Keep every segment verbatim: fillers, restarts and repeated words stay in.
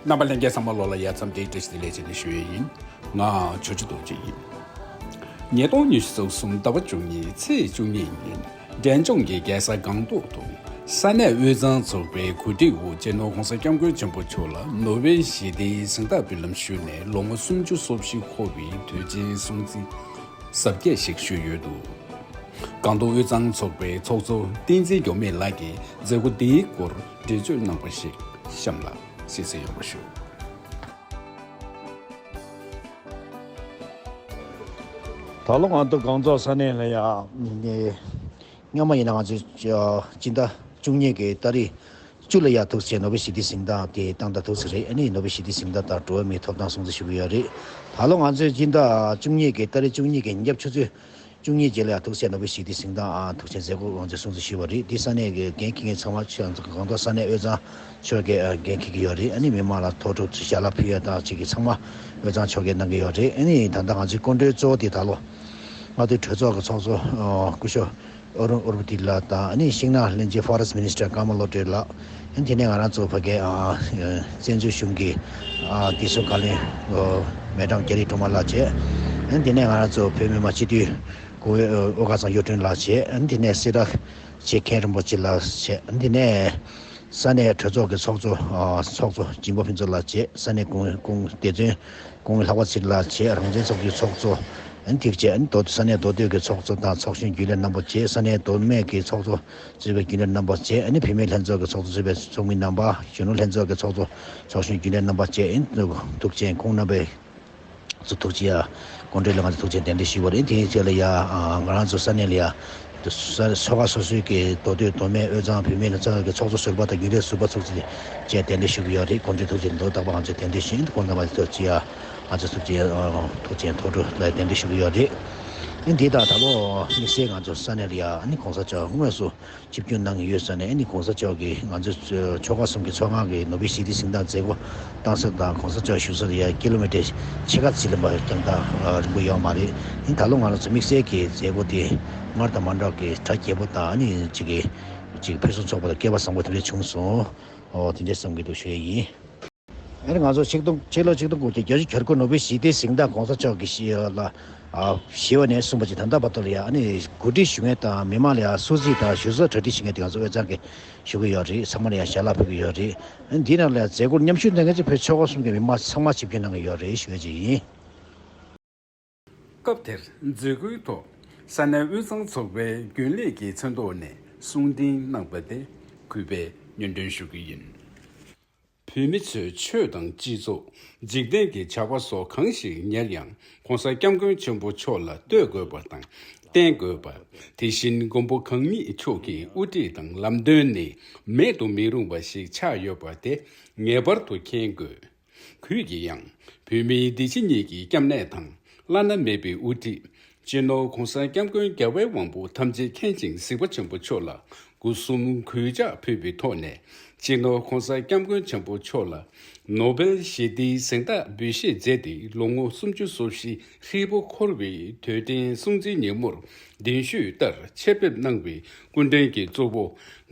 རྣམ་པ་ལྷན་རྒྱས་ཚང་མ་ལོ་ལ་ཡ་འཚམས་འདྲིའི་བཀྲ་ཤིས་བདེ་ལེགས་བྱས་ནས་ཞུ་ཡས་ཡིན། ང་ཇོ་ཇོ་རྡོ་རྗེ་ཡིན། ཉིས་སྟོང་ཉི་ཤུ་རྩ་གསུམ་ཟླ་བ་བཅུ་གཉིས་ཚེས་བཅུ་གཉིས་ཉིན་འབྲས་ལྗོངས་ཀྱི་རྒྱལ་ས་སྒང་ཏོག་ཏུ་ས་གནས་དབུས་གཙང་ཚོགས་པའི་གོ་སྒྲིག་འོག་སྤྱི་ནོར་༸གོང་ས་༸སྐྱབས་མགོན་ཆེན་པོ་མཆོག་ལ་ནོ་བེལ་ཞི་བདེའི་གཟེངས་རྟགས་འབུལ་ལམ་ཞུས་ནས་ལོ་ངོ་སུམ་ཅུ་སོ་བཞི་འཁོར་བའི་དུས་ཆེན་སྲུང་བརྩི་གཟབ་རྒྱས་ཤིག་ཞུས་ཡོད་འདུག། སྒང་ཏོག་དབུས་གཙང་ཚོགས་པའི་ཚོགས་གཙོ་བསྟན་འཛིན་མགྱོགས་མེད་ལགས་ཀྱིས་མཛད་སྒོ་འདིའི་སྐོར་འགྲེལ་བརྗོད་གནང་བ་ཞིག་གཤམ་ལ་གསན་གཟིགས་ཡོང་བ་ཞུ། ད་ལོ་ང་ཚོ་སྒང་ཏོག་ས་གནས་ལ་ཡ་ནས་སྔོན་མ་ཡིན་ན་ང་ཚོས་སྤྱི་ཟླ་བཅུ་གཉིས་ཀྱི་ཏ་རིག་བཅུ་ལ་ཡ་ཐུག་ཚེ་ནོ་བེལ་ཞི་བདེའི་གཟེངས་རྟགས་དེ་བཏང་ད་ཐུག་ཚེ་རེད། ཨ་ནི་ནོ་བེལ་ཞི་བདེའི་གཟེངས་རྟགས་དང་འགྲོ་བ་མིའི་ཐོབ་ཐང་སྲུང་བརྩི་ཞུ་གི་ཡོད་རེད། ད་ལོ་ང་ཚོས་སྤྱི་ཟླ་བཅུ་གཉིས་ཀྱི་ཏ་རིག་བཅུ་གཉིས་ཀྱི་ཉིན་རྒྱབ་ཆུ་ཚོད་བཅུ་གཉིས་རྗེས་ལ་ཡ་ཐུག་ཚེ་ནོ་བེལ་ཞི་བདེའི་གཟེངས་རྟགས་ཨ་ཐུག་ཚེ་མཛད་སྒོ་ང་ཚོས་སྲུང་བརྩི་ཞུས་པ་རེད། འདི་ས་གནས་ཀྱི་འགན་འཁྱེར་མཁན་ཚང་མ་ཆ་སྒང་ཏོག་ས་གནས་དབུས་གཙང་ཕྱོགས་ཀྱི་ཨ་འགན་འཁྱེར་གྱི་ཡོད་རེད། ཨ་ནི་མི་མང་ལ་ཐུགས་སྤྲོ་ཞལ་ལག་ཕུལ་ཡ་དང་ཅིག་གི་ཚང་མ་དབུས་གཙང་ཕྱོགས་ཀྱིས་གནང་གི་ཡོད་རེད། ཨ་ནི་ད་ལྟ་ང་ཚོའི་སྐུ་མགྲོན་གཙོ་བོ་དེ་ད་ལོ་མངའ་སྡེ་གྲོས་ཚོགས་ཀྱི་ཚོགས་གཙོ་ཨ་སྐུ་ཞབས་ཨ་རུན་ཨུར་བ་ཏི་ལགས་དང་ཨ་ནི་ཤིང་ནགས་ལྷན་རྒྱས་Forest Minister ཀརྨ་བློ་གྲོས་ལགས། ཨ་ནི་དེ་ནས་ང་རང་ཚོ་ཕ་གའི་ཨ་བཙན་བྱོལ་གཞུང་གི་ཨ་བདེ་སྲུང་བཀའ་བློན་ཨ་Madam Carrie Toma ལགས་བྱས། ཨ་ནི་དེ་ནས་ང་རང་ཚོ་བོད་མི་མང་སྤྱི་འཐུས་གོ་ཨོ་དཀར་ཚང་གཡུ་སྒྲོན་ལགས་བྱས། ཨ་ནི་དེ་ནས་སེ་ར་བྱེས་མཁན་རིན་པོ་ཆེ་ལགས་བྱས། ཨ་ནི་དེ་ནས་ས་གནས་གྲོས་ཚོགས་ཀྱི་ཚོགས་གཙོ་ཨ་ཚོགས་གཙོ་འཇིམ་པ་ཕུན་ཚོགས་ལགས་བྱས། ས་གནས་གོང་གོང་སྡེ་ཚན་གོང་མའི་ལྷག་པ་ཚེ་རིང་ལགས་བྱས། རང་བཙན་ཚོགས་པའི་ཚོགས་གཙོ་ཨ་ནི་དེ་བྱས། ཨ་ནི་མདོ་ས་གནས་མདོ་སྟོད་ཀྱི་ཚོགས་གཙོ་དང་ཚོགས་གཞོན་རྒྱུན་ལས་རྣམ་པ་བྱས། ས་གནས་མདོ་སྨད་ཀྱི་ཚོགས་གཙོ་གཙོས་པའི་རྒྱུན་ལས་རྣམ་པ་བྱས། ཨ་ནི་བུད་མེད་ལྷན་ཚོགས་ཀྱི་ཚོགས་གཙོ་གཙོས་པའི་ཚོགས་མི་རྣམ་པ། གཞོན་ནུ་ལྷན་ཚོགས་ཀྱི་ཚོགས་གཙོ་ཚོགས་གཞོན་རྒྱུན་ལས་རྣམ་པ་བཅས་ཨིན། ཐུགས་རྗེ་ཆེ། ཁོང་རྣམ་པས་ཚོ་ཐུགས་རྗེ་ཆེ། སྐུ་མགྲོན་ལ་ང་ཚོ་ཐུགས་རྗེ་གདན་འདྲེན་ཞུས་པ་རེད། དེའི་རྗེས་ལ་ཡ་ང་རང་ཚོ་ས་གནས་ལ་ཡ་ས་ས་ཁག་སོ་སོའི་གི་མདོ་སྟོད་མདོ་སྨད་དབུས་གཙང་བུད་མེད་ལྷན་ཚོགས་ཀྱི་ཚོགས་གཙོ་ཟུར་པ་དང་རྒྱུན་ལས་ཟུར་པ་ཚོ་ཐུགས་རྗེ་ཆེ་གདན་འདྲེན་ཞུ་གི་ཡོད་རེད། ཁོང་ཚོའི་ཐུགས་རྗེ་མདོར་བསྡུས་པ་ང་ཚོས་གདན་འདྲེན་ཞུས་ཡིན། ཁོང་རྣམ་པ་ཚོ་ཐུགས་རྗེ་ཆེ། ང་ཚོ་ཐུགས་རྗེ་ཆེ། ཐུགས་རྗེ་ཆེ། ཐུགས་རྗེ་ཆེ། ཐུགས་རྗེ་ཆེ། ཐུགས་རྗེ་ཆེ། ཐུགས་རྗེ་ཆེ། ཨ་ནི་དེ་དང་ད་ལོ་དམིགས་བསལ་ང་ཚོ་ས་གནས་ལ་ཡ་ཨ་ནི་གོང་ས་མཆོག་དངོས་སུ་ཆིབས་བསྒྱུར་གནང་གི་ཡོད་ས་ནས། ཨ་ནི་གོང་ས་མཆོག་གིས་ང་ཚོ་ཆོལ་ཁ་གསུམ་གྱི་ཚོགས་ཁང་གི་ནོ་བེལ་ཞི་བདེའི་གཟེངས་རྟགས་མཛད་སྒོ་བཏང་ས་དང་གོང་ས་མཆོག་བཞུགས་ས་ལ་ཡ་ཀི་ལོ་མི་ཊར་ཕྱེད་ཀ་ཙམ་ལས་མར་རྒྱང་ཐག་རིང་པོ་ཡོད་མ་རེད། ཨ་ནི་ད་ལོ་ང་རང་ཚོ་དམིགས་བསལ་གྱི་མཛད་སྒོ་དེ་སྔར་དང་མ་འདྲ་བའི་གྲ་རྒྱས་པོ་དང་། ཨ་ནི་ཅིག་གི་ཅིག་ཕུན་སུམ་ཚོགས་པ་དང་སྐལ་པ་བཟང་པོ་དེ་འདྲ་བྱུང་སོང་། ཨོ་དེ་འདྲ་བསམ་གྱི་འདུག་ཞུ་ཡས་ཡིན། ཨ་ནི་ང་ཚོ་ཆིག་སྟོང་ཕྱི་ལོ་ཆིག་སྟོང་དགུ་བརྒྱ་བརྒྱད་ཅུ་གྱ་དགུ་ནོ་བེལ་ཞི་བདེའི་གཟེངས་རྟགས་གོང་ས་མཆོག་གིས་ཞི་ལ་ཨ་ཞི་བ་ནས་གསུངས་པ་ཅིག་ད་ལྟ་བར་དུ་ལ་ཡ་ཨ་ནི་གོ་སྒྲིག་ཞུ་མཁན་དང་མི་མང་ལ་ཡ་སྲུང་བརྩི་དང་ཞུ་གཙོ་གྲ་སྒྲིག་བྱེད་མཁན་དེ་ང་ཚོ་དབུས་གཙང་གིས་ཞུ་གི་ཡོད་རེད། ཚང་མ་ལ་ཡ་ཞལ་ལག་ཕུལ་གི་ཡོད་རེད། ཨ་ནི་འདི་ནང་ལ་ཡ་མཛད་སྒོར་མཉམ་ཞུགས་གནང་མཁན་ཚོ་བོད་ཆོལ་ཁ་གསུམ་གྱི་མི་མང་ཚང་མ་ཆིབས་བསྒྱུར་གནང་གི་ཡོད་རེད་ཞུ་ཡ་ཅིག་ཡིན། སྐབས་དེར་མཛད་སྒོའི་ཐོག་ས་གནས་དབུས་གཙང་ཚོགས་པའི་རྒྱུན་ལས་ཀྱི་མཚན་ཐོག་ནས་གསུང་འཕྲིན་གནང་པ་དེ་གུས་པས་སྙན་སྒྲོན་ཞུ་གི་ཡིན། བོད་མི་ཚོས་ཆོས་དང་སྤྱི་ཚོགས། འཇིག་རྟེན་གྱི་བྱ་བ་སོགས་གང་ཞིག་གཉེར་ཡང་གོང་ས་སྐྱབས་མགོན་ཆེན་པོ་མཆོག་ལ་བསྟོད་དགོས་པ་དང་བརྟེན་དགོས་པ། དེ་བཞིན་མགོན་པོ་གང་ཉིད་མཆོག་གི་དབུ་ཁྲིད་དང་ལམ་སྟོན་ནི་མེད་དུ་མི་རུང་བ་ཞིག་ཆགས་ཡོད་པ་དེ་ངེས་པར་དུ་མཁྱེན་དགོས། ཁུལ་གྱིས་ཡང་བོད་མིའི་བདེ་སྐྱིད་གཉིས་ཀྱི་སྐྱབས་གནས་དང་བླ་ན་མེད་པའི་དབུ་ཁྲིད་སྤྱི་ནོར་གོང་ས་སྐྱབས་མགོན་རྒྱལ་བའི་དབང་པོ་ཐམས་ཅད་མཁྱེན་ཅིང་གཟིགས་པ་ཆེན་པོ་མཆོག་ལ་སྒོ་གསུམ་གུས་ཕྱག་ཕུལ་བའི་ཐོག་ནས། སྤྱི་ནོར་གོང་ས་སྐྱབས་མགོན་ཆེན་པོ་མཆོག་ལ་ནོ་བེལ་ཞི་བདེའི་གཟེངས་རྟགས་འབུལ་བཞེས་མཛད་དེ་ལོ་ངོ་སུམ་ཅུ་སོ་བཞི་ཧྲིལ་པོ་འཁོར་བའི་དུས་དྲན་སྲུང་བརྩིའི་ཉིན་མོར་གདན་ཞུས་ལྟར་ཆེད་ཕེབས་གནང་བའི་སྐུ་མགྲོན་གྱི་གཙོ་བོ་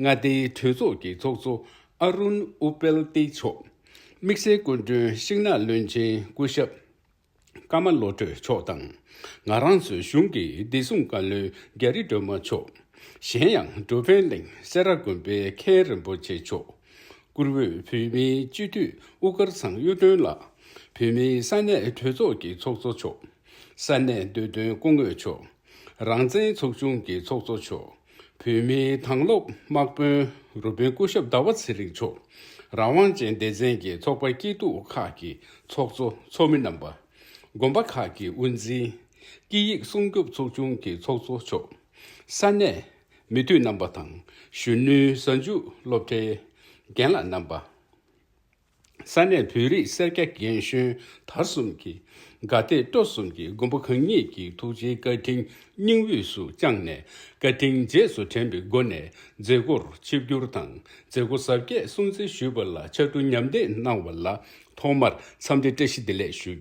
མངའ་སྡེའི་གྲོས་ཚོགས་ཀྱི་ཚོགས་གཙོ་ཨ་རུན་ཨུ་པེལ་ཏི་མཆོག་དམིགས་བསལ་སྐུ་མགྲོན་ཤིང་ནགས་བློན་ཆེན་སྐུ་ཞབས་ཀརྨ་བློ་གྲོས་མཆོག་དང་། ང་རང་ཚོའི་གཞུང་གི་བདེ་སྲུང་བཀའ་བློན་རྒྱ་རི་སྒྲོལ་མ་མཆོག་གཞན་ཡང་འགྲོ་ཕན་གླིང་སེ་ར་དགོན་པའི་མཁན་རིན་པོ་ཆེ་མཆོག་བཀུར་འོས་བོད་མིའི་སྤྱི་འཐུས་དབུ་དཀར་ཚང་གཡུ་སྒྲོན་ལགས། བོད་མིའི་ས་གནས་གྲོས་ཚོགས་ཀྱི་ཚོགས་གཙོ་མཆོག་ས་གནས་བདུད་དོན་སྐུ་ངོ་མཆོག་རང་བཙན་ཚོགས་ཆུང་གི་ཚོགས་གཙོ་མཆོག་བོད་མིའི་དྭང་སློབ་དམག་དཔོན་རུ་དཔོན་སྐུ་ཞབས་ཟླ་བ་ཚེ་རིང་མཆོག་རང་དབང་ཅན་སྡེ་ཚན་གྱི་ཚོགས་པ་སྐྱིད་སྡུག་ཁག་གི་ཚོགས་གཙོ་ཚོགས་མི་རྣམ་པ། དགོན་པ་ཁག་གི་དབུ་འཛིན། སྐད་ཡིག་སྲུང་སྐྱོབ་ཚོགས་ཆུང་གི་ཚོགས་གཙོ་མཆོག་ས་གནས་མི་འཐུས་རྣམ་པ་དང་གཞོན་ནུའི་གཟའ་མཇུག་སློབ་གྲྭའི་རྒན་ལགས་རྣམ་པ། ས་གནས་བོད་རིགས་སེར་སྐྱ་རྒན་གཞོན་དར་གསུམ་གྱི་དགའ་དད་སྤྲོ་གསུམ་གྱིས་མགོན་པོ་གང་ཉིད་ཀྱི་ཐུགས་རྗེའི་བཀའ་དྲིན་སྙིང་དབུས་སུ་བཅངས་ནས། བཀའ་དྲིན་རྗེས་སུ་དྲན་པའི་སྒོ་ནས་མཛད་སྒོར་ཆིབས་བསྒྱུར་དང་མཛད་སྒོ་གཟབ་རྒྱས་སྲུང་བརྩི་ཞུས་པ་ལ་ཕྱར་གྲུ་མཉམ་འདེགས་གནང་བ་ལ་ཐོག་མར་འཚམས་འདྲི་བཀྲ་ཤིས་བདེ་ལེགས་ཞུ།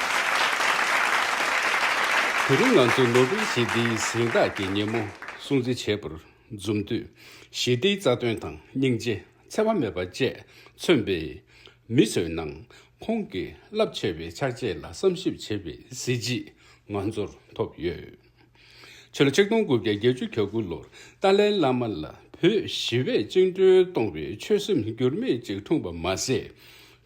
དེ་རིང་ང་ཚོ་ནོ་བེལ་ཞི་བདེའི་གཟེངས་རྟགས་ཀྱི་ཉིན་མོ་སྲུང་བརྩི་བྱས་པར། འཛོམས་དུས་ཞི་བདེའི་རྩ་དོན་དང་སྙིང་རྗེ་འཚེ་བ་མེད་པ་བཅས་མཚོན་པའི་མི་ཚོའི་ནང་ ཁོང་གི་རླབས་ཆེ་བའི་ཕྱག་རྗེས་ལ་བསམ་ཞིབ་བྱེད་པའི་གཟི་བརྗིད་ང་ཚོར་ཐོབ་ཡོད། ཕྱི་ལོ་ཆིག་སྟོང་དགུ་བརྒྱ་བརྒྱད་ཅུ་གྱ་དགུ་ལོར་ཏཱ་ལའི་བླ་མ་ལ་བོད་ཞི་བས་བཅིངས་འགྲོལ་གཏོང་བའི་ཆོད་སེམས་འགྱུར་མེད་ཅིག་འཁྲུངས་པ་མ་ཟད།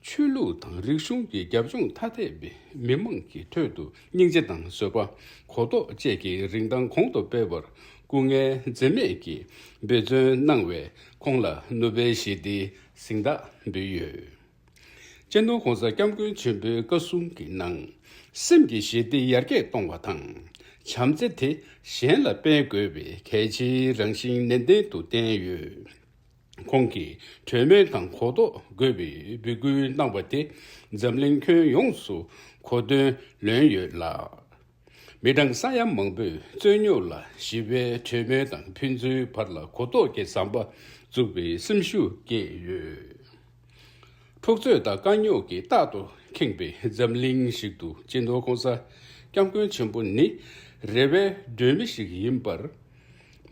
ཆོས་ལུགས་དང་རིག་གཞུང་གི་རྒྱབ་ལྗོངས་ཐ་དད་པའི་མི་མང་གི་ཁྲོད་དུ་སྙིང་རྗེ་དང་བཟོད་པ། གོ་རྟོགས་བཅས་ཀྱི་རིན་ཐང་གོང་དུ་སྤེལ་བར་སྐུ་ངལ་འཛེམས་མེད་ཀྱིས་འབད་བརྩོན་གནང་བས། ཁོང་ལ་ནོ་བེལ་ཞི་བདེའི་གཟེངས་རྟགས་འབུལ་ཡོད། སྤྱི་ནོར་༸གོང་ས་༸སྐྱབས་མགོན་ཆེན་པོའི་བཀའ་གསུང་གི་ནང་། སེམས་ཀྱི་ཞི་བདེ་ཡར་རྒྱས་གཏོང་བ་དང་། བྱམས་བརྩེ་དེ་གཞན་ལ་སྤེལ་དགོས་པའི་གལ་ཆེའི་རང་བཞིན་ནན་ཏན་དུ་བསྟན་ཡོད། ཁོང་གིས་གྲོས་མོལ་དང་གོ་རྟོགས་དགོས་པའི་འབོད་སྐུལ་གནང་བ་དེ་འཛམ་གླིང་ཁྱོན་ཡོངས་སུ་གོ་སྟོན་ལོན་ཡོད་ལ། མི་གྲངས་ས་ཡ་མང་པོས་རྩོད་རྙོག་ལ་ཞི་བའི་གྲོས་མོལ་དང་ཕན་ཚུན་བར་ལ་གོ་རྟོགས་ཀྱི་ཟམ་པ་འཛུགས་པའི་སེམས་ཤུགས་བསྐྱེད་ཡོད། འཁྲུག་རྩོད་དང་དཀའ་རྙོག་གིས་རྟག་ཏུ་ཁེངས་པའི་འཛམ་གླིང་ཞིག་ཏུ་སྤྱི་ནོར་༸གོང་ས་༸སྐྱབས་མགོན་ཆེན་པོ་ནི་རེ་བའི་སྒྲོན་མེ་ཞིག་ཡིན་པར་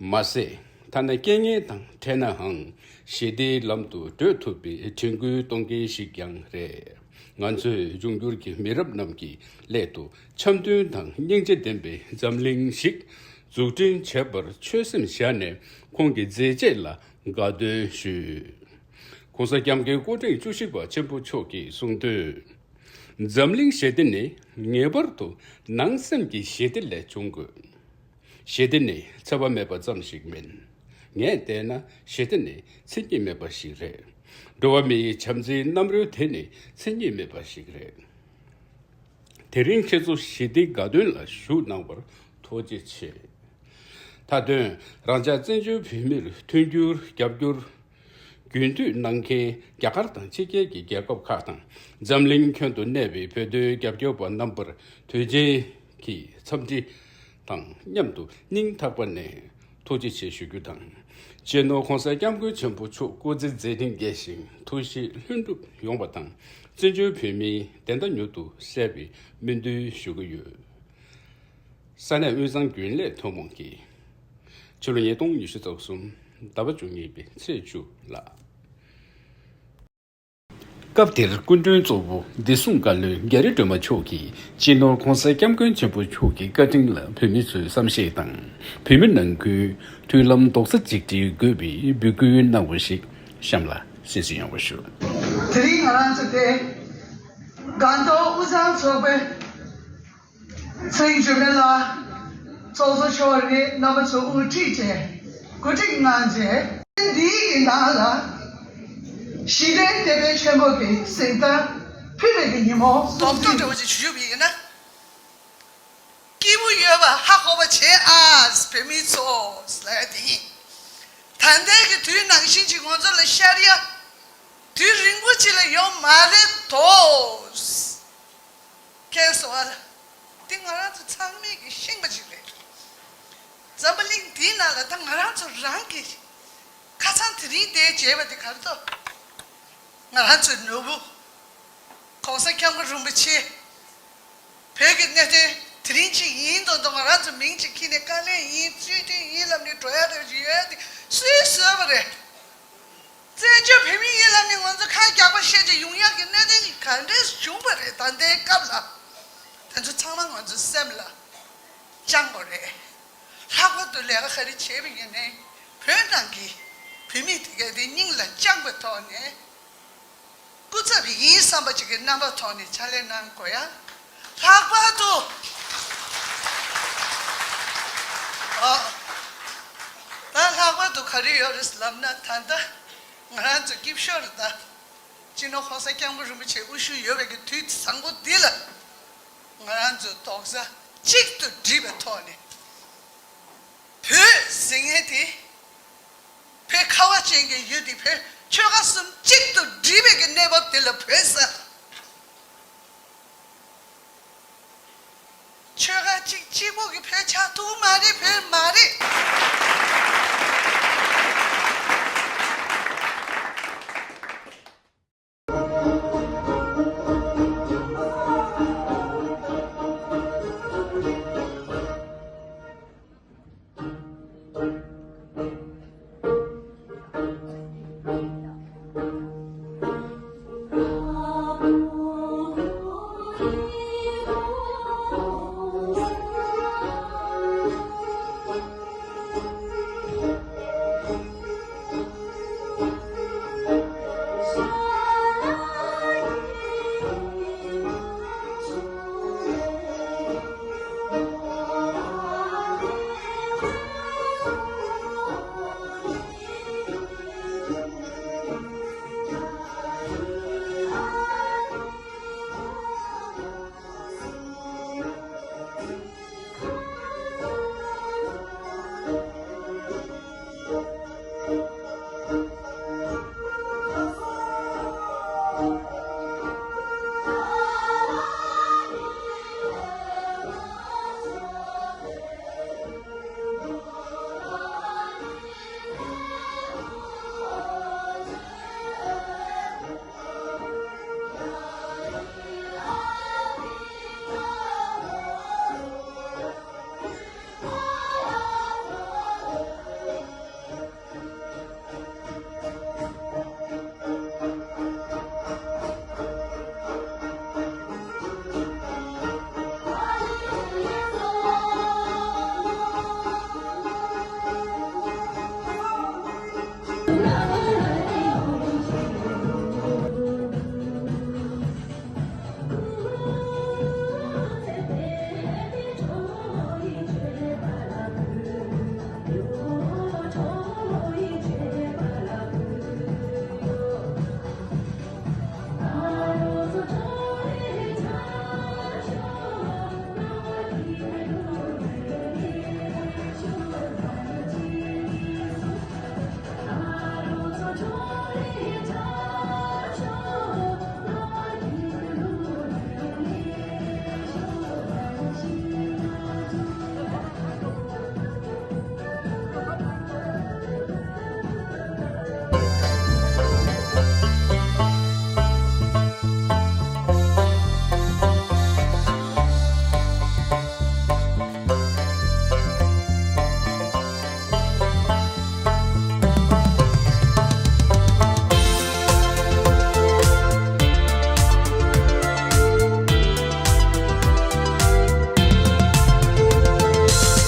མ་ཟད། ཐ་ན་རྐྱེན་ངན་དང་འཕྲད་ནའང་ཞི་བདེའི་ལམ་དུ་བགྲོད་ཐུབ་པའི་དྲན་སྐུལ་གཏོང་མཁན་ཞིག་ཀྱང་རེད། ང་ཚོས་འབྱུང་འགྱུར་གྱི་མི་རབས་རྣམས་ཀྱི་སླད་དུ་འཆམ་མཐུན་དང་སྙིང་རྗེ་ལྡན་པའི་འཛམ་གླིང་ཞིག་འཛུགས་སྐྲུན་བྱེད་པར་ཆོད་སེམས་བཞག་ནས། ཁོང་གི་མཛད་རྗེས་ལ་དགའ་སྟོན་ཞུས། ༸གོང་ས་༸སྐྱབས་མགོན་སྐུ་ཕྲེང་བཅུ་བཞི་པ་ཆེན་པོ་མཆོག་གིས་གསུངས་དོན། འཛམ་གླིང་ཞི་བདེ་ནི་ངེས་པར་དུ་ནང་སེམས་ཀྱི་ཞི་བདེ་ལས་འབྱུང་དགོས། ཞི་བདེ་ནི་འཚེ་བ་མེད་པ་ཙམ་ཞིག་མིན། ངས་བལྟས་ན་ཞི་བདེ་ནི་མཚན་ཉིད་མེད་པ་ཞིག་རེད། འགྲོ་བ་མིའི་བྱམས་བརྩེའི་རྣམ་རོལ་དེ་ནི་མཚན་ཉིད་མེད་པ་ཞིག་རེད། དེ་རིང་ཁྱེད་ཚོ་ཞི་བདེའི་དགའ་སྟོན་ལ་ཞུགས་གནང་བར་ཐུགས་རྗེ་ཆེ། མཐའ་དོན། རང་ཅག་བཙན་བྱོལ་བོད་མིར་མཐུན་འགྱུར་རྒྱབ་སྐྱོར་རྒྱུན་མཐུད་གནང་མཁན་རྒྱ་གར་དང་ཕྱི་རྒྱལ་གྱི་རྒྱལ་ཁབ་ཁག་དང་འཛམ་གླིང་ཁྱོན་དུ་གནས་པའི་བོད་དོན་རྒྱབ་སྐྱོར་བ་རྣམ་པར་དུས་ཆེན་གྱི་འཚམས་འདྲི་དང་མཉམ་དུ་སྙིང་ཐག་པ་ནས་ཐུགས་རྗེ་ཆེ་ཞུ་རྒྱུ་དང་། སྤྱི་ནོར་༸གོང་ས་༸སྐྱབས་མགོན་ཆེན་པོ་མཆོག་སྐུ་ཚེ་མཛད་རིམ་རྒྱས་ཤིང་ཐུགས་བཞེད་ལྷུན་གྲུབ་ཡོང་བ་དང་། བཙན་བྱོལ་བོད་མིའི་བདེན་མཐའ་མྱུར་དུ་གསལ་བའི་སྨོན་འདུན་ཞུ་གི་ཡོད། ས་གནས་དབུས་གཙང་རྒྱུན་ལས་ཐུན་མོང་གིས། ཕྱི་ལོ་ཉིས་སྟོང་ཉི་ཤུ་རྩ་གསུམ་ཟླ་བ་བཅུ་གཉིས་པའི་ཚེས་བཅུ་ལ། སྐབས་དེར་སྐུ་མགྲོན་གཙོ་བོ་བདེ་སྲུང་བཀའ་བློན་རྒྱ་རི་སྒྲོལ་མ་མཆོག་གིས་སྤྱི་ནོར་༸གོང་ས་༸སྐྱབས་མགོན་ཆེན་པོ་མཆོག་གི་བཀའ་དྲིན་ལ་བོད་མི་ཚོས་བསམ་ཤེས་དང་། བོད་མི་ནང་ཁུལ་མཐུན་ལམ་རྡོག་རྩ་གཅིག་སྒྲིལ་དགོས་པའི་འབོད་སྐུལ་གནང་བ་ཞིག་གཤམ་ལ་གསན་གཟིགས་ཡོང་བ་ཞུ། དེ་རིང་ང་རང་ཚོ་དེ་སྒང་ཏོག་དབུས་གཙང་ཚོགས་པའི་ཚེ་རིང་འབྱོར་མེད་ལགས། ཚོགས་གཙོ་མཆོག་རེད། རྣམ་པ་ཚོ་དབུ་ཁྲིད་བཅས་གོ་སྒྲིག་གནང་རྗེས། འདིའི་ནང་ལ་ཞི་བདེའི་དེད་དཔོན་ཆེན་པོ་གི་གཟེངས་རྟགས་ཕུལ་བའི་གི་ཉིན་མོ། རྡོག་རྡོག་འདྲ་བོ་ཅིག་ཞུ་ཞུ་བ་ཡིན་ན། སྐྱིད་པོ་ཡོད་པ་ཧ་གོ་བ་བྱེད་ཨ། བོད་མི་ཚོ་ཟེར་ཡ་དེ་ཡིན། ད་ལྟའི་གི་དུས་ནང་བཞིན་ཅིག་ང་ཚོ་ལ་ཤར་ཡ་དུས་རིང་པོ་ཅིག་ལ་ཡོང་མ་རེད་དོ། མཁྱེན་སོང་ཨ། འདི་ང་རང་ཚོ་ཚང་མས་ཀྱི་ཤེས་པ་ཅིག་རེད། འཛམ་བུ་གླིང་འདིའི་ནང་ལ་ད་ང་རང་ཚོ་རང་གི་ཁ་སང་དེ་རིང་འདིར་མཇལ་བ་འདི་ག་རེ་དོ། ང་རང་ཚོའི་ནོར་བུ་༸གོང་ས་༸སྐྱབས་མགོན་རིན་པོ་ཆེ་བོད་ཀྱི་གནད་དོན་དེ་རིང་ཅིག་ཡིན་མདོག་མདོག་ང་རང་ཚོ་མིང་ཅིག་ཁྱེར་ནས་བཀའ་བློན་ཡིན་ཚུལ་མཐུན་ཡིན་ལབ་ནས་འགྲོ་ཡ་རེ་ཡོད་དེ་སུས་བཟོས་པ་རེད། བཙན་བྱོལ་བོད་མི་ཡིན་ལབ་ནས་ང་ཚོ་ཁ་རྒྱག་པ་བཤད་ཀྱི་ཡོང་ཡག་གི་གནད་དོན་ག་འདྲས་བྱུང་བ་རེད། ད་ལྟའི་སྐབས་ལ་དེ་ཚོ་ཚང་མ་ང་ཚོའི་སེམས་ལ་བཅངས་དགོས་རེད། ལྷག་པར་དུ་ལས་ཀ་ག་རེ་བྱས་པ་ཡིན་ནའི་བོད་ནང་གི་བོད་མི་དེ་གས་དེ་སྙིང་ལ་བཅངས་པའི་ཐོག་ནས། སྐུ་ཚབ་ཡིན་བསམ་པ་ཅིག་གི་རྣམ་པ་ཐོག་ནས་ཕྱག་ལས་གནང་དགོས་ཡ། ལྷག་པར་དུ། ཨ། ད་ལྷག་པར་དུ་ག་རེ་ཡོད་རེད་ལབ་ན། ད་ལྟ་ང་རང་ཚོ་སྐྱིད་ཤོར་རེད་ད། སྤྱི་ནོར་༸གོང་ས་༸སྐྱབས་མགོན་རིན་པོ་ཆེ་དབུ་བཞུགས་ཡོད་པའི་གི་དུས་བཟང་པོ་འདི་ལ། ང་རང་ཚོ་རྡོག་རྩ་གཅིག་ཏུ་སྒྲིལ་བའི་ཐོག་ནས། བོད་ཟེར་མཁན་དེ། བོད་ཁ་བ་ཅན་གྱི་ཡུལ་འདི་བོད་ཆོལ་ཁ་གསུམ་གཅིག་ཏུ་སྒྲིལ་བའི་གི་གནས་བབ་འདི་ལ་བོད་ཟེར། ཆོལ་ཁ་གཅིག་གཅིག་པོ་གི་བོད་ཆགས་ཐུབ་མ་རེད། བོད་མ་རེད།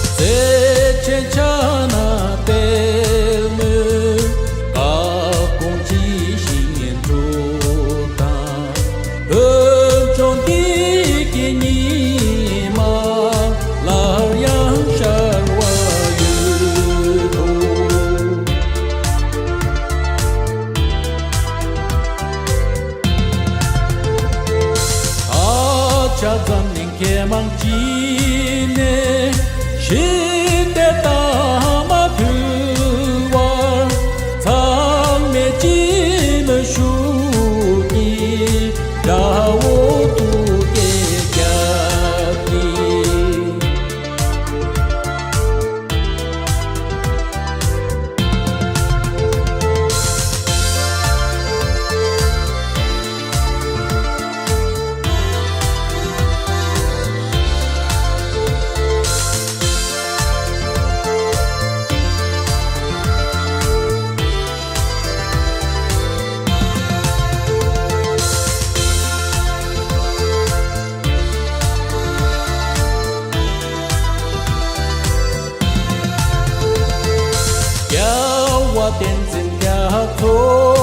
བརྩེ་ཆེན་ཕྱག་ན་དལ་མོའི་བཀའ་དགོངས་ཇི་བཞིན་སྒྲུབ་དང་། འོད་འབྱུང་འདི་གི་ཉི་མ་སླར་ཡང་ཤར་བ་ཡོད་དོ། ད་ཆ་འཛམ་གླིང་མཁས་མང་སྤྱི་ནས་ཞི་བདེ་དང་མ་ཕུལ་བར། ཚང་མས་སྤྱི་མོས་ཤུགས་ཀྱིས་དགྲ་བོ་ཐུགས་བསྐྱེད་རྒྱབ་སྟེ། རྒྱལ་བ་བསྟན་འཛིན་རྒྱ་མཚོ།